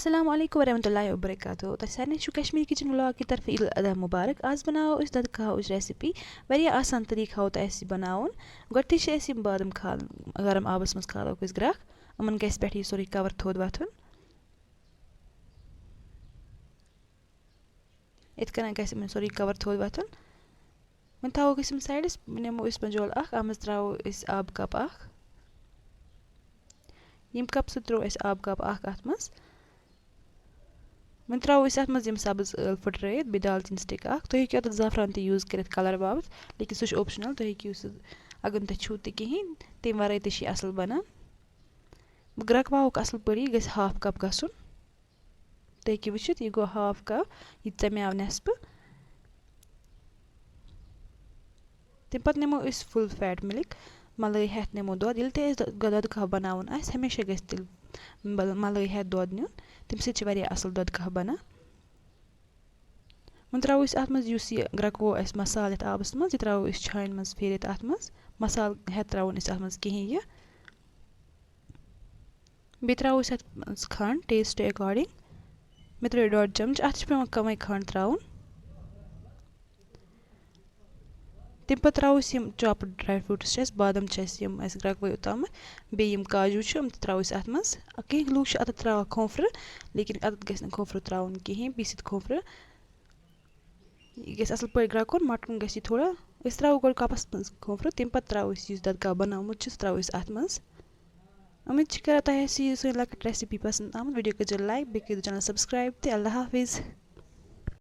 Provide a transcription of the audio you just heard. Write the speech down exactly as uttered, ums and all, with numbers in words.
السلام علیکم ورحمۃ اللہ وبرکاتہ۔ تۄہہِ سارنٕے چھُ کشمیٖر کِچن ولاگ کہِ طرفہٕ عید الاضحیٰ مبارک۔ آز بناوو أسۍ دۄدٕ کاہ اوٚش ریسپی۔ واریاہ آسان طریٖقہٕ ہاوو تۄہہِ اَسہِ یہِ بناوُن۔ گۄڈٕنٮ۪تھٕے چھِ اَسہِ یِم بادام کھال-، گرم آبس منٛز کھالوکھ أسۍ گرٛکھ۔ یِمن گژھِ پٮ۪ٹھٕ یہِ سورُے کور تھوٚد وۄتھُن۔ یِتھ کٔنۍ گژھِ یِمن سورُے کور تھوٚد وۄتھُن۔ وۄنۍ تھاووکھ أسۍ یِم سایڈس، نِمو أسۍ پَنجول اکھ، اَتھ منٛز ترٛاوو أسۍ آبہٕ کپ اکھ۔ ییٚمہِ کپ سۭتۍ ترٛوو اَسہِ آبہٕ کپ اکھ اَتھ منٛز۔ وۄنۍ ترٛاوو أسۍ اَتھ منٛز یِم سبٕز ٲلہٕ پھٕٹرٲیِتھ، بیٚیہِ دالچیٖن سٹِک اکھ۔ تُہۍ ہیٚکِو اَتھ زعفران تہِ use کٔرِتھ colour باپتھ، لیکن سُہ چھُ optional، تُہۍ ہیٚکِو سُہ، اگر نہٕ تۄہہِ چھُو تہِ کِہیٖنۍ، تَمہِ وَرٲے تہِ چھِ یہِ اَصٕل بَنان۔ وۄنۍ گرٛکہٕ واوُکھ اَصٕل پٲٹھۍ، یہِ گژھِ half cup گژھُن۔ تُہۍ ہیٚکِو وٕچھِتھ، یہِ گوٚو half cup، یہِ ژَمیو نٮ۪صفہٕ۔ تَمہِ پَتہٕ نِمو أسۍ full fat milk، مَلٲے ہٮ۪تھ نِمو دۄد۔ ییٚلہِ تہِ اَسہِ دۄ-، دۄدٕ کاہ بَناوُن آسہِ، ہمیشہ گژھِ تیٚلہِ مَل-، مَلٲے ہٮ۪تھ دۄد نیُن، تَمہِ سۭتۍ چھِ واریاہ اَصٕل دۄدٕ کاہ بَنان۔ وۄنۍ ترٛاوو أسۍ اَتھ منٛز یُس یہِ گرٛکوو اَسہِ مصالہٕ یَتھ آبَس منٛز، یہِ ترٛاوو أسۍ چھانہِ منٛز پھیٖرِتھ اَتھ منٛز۔ مصالہٕ ہٮ۪تھ ترٛاوو نہٕ أسۍ اَتھ منٛز کِہیٖنۍ یہِ۔ بیٚیہِ ترٛاوو أسۍ اَتھ منٛز کھنٛڈ taste according۔ مےٚ ترٛٲو ڈۄڈ چمچہٕ، اَتھ چھِ پٮ۪وان کَمٕے کھنٛڈ ترٛاوُن۔ تَمہِ پَتہٕ ترٛاوو أسۍ یِم chopped dry fruits چھِ اَسہِ، بادام چھِ اَسہِ یِم اَسہِ گرٛکوٲے اوٚتامَتھ، بیٚیہِ یِم کاجوٗ چھِ، یِم تہِ ترٛاوو أسۍ اَتھ منٛز۔ کینٛہہ لوٗکھ چھِ اَتھ ترٛاوان کھوٗپرٕ، لیکن اَتھ گژھِ نہٕ کھوٗپرٕ ترٛاوُن کِہیٖنۍ، پیٖسِتھ کھوٗپرٕ۔ یہِ گژھِ اَصٕل پٲٹھۍ گرٛکُن، مَٹُن گژھِ یہِ تھوڑا۔ أسۍ ترٛاوو گۄڈٕ کَپَس منٛز کھوٗپرٕ، تَمہِ پَتہٕ ترٛاوو أسۍ یُس دۄدٕ کاہ بَنومُت چھُ، سُہ ترٛاوو أسۍ اَتھ منٛز۔ اُمید چھِ کران تۄہہِ آسہِ یہِ سٲنۍ لۄکٕٹ recipe پسنٛد آمٕژ۔ Video کٔرۍزیو like، بیٚیہِ کٔرۍزیو channel subscribe تہِ۔ اللہ حافظ۔